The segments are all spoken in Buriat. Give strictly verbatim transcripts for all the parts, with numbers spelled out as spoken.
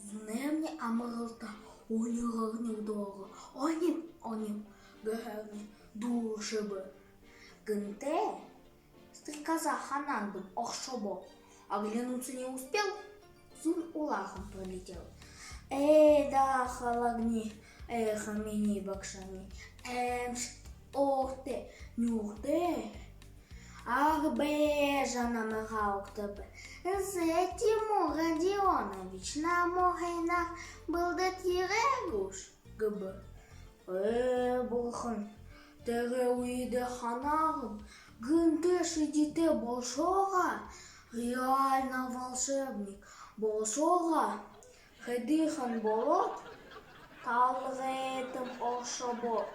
Зунаймни амаралта, уни гарни үдөөгээ оним, оним гэһээрни дүүршэбэ. Гэнтэ стрекоза ханаадан оршобо. Оглянуться не успел, зун улаахан пролетел. Ээ даа, халагни, эх, минии багшамни, аймшагтай, ууртай, нюуртай. Арбажа намайгаа угтаба. Зэ, Тимур Родионович, намайе һайнаар бэлдээд ерээ гүш? Гэбэ. Ээ бурхан, тэрэ үедэ һанаан гэнтэ шэдитэй болошоо һаа, реально волшебник болошоо һаа, хэдыхэн болоод, талгайтам оршобо.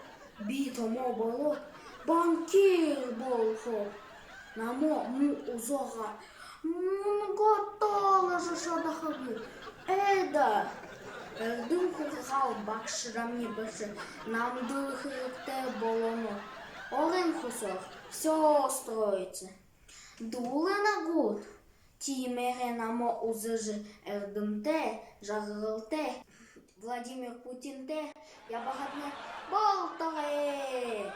Би томо болоод, банкир болохоб. Намайе муу үзөө һаа, мүнгөө толожо шадахагүй. Ээ даа, эрдэм һургаал багшамни бэшэ, намда хэрэгтэй болоно. Орон хүсөөр всё строится. Дуулана гүт? Тиимэһээ намайе үзэжэ, эрдэмтэй, жаргалтай Владимир Путинтэй ябахатнай болтогой.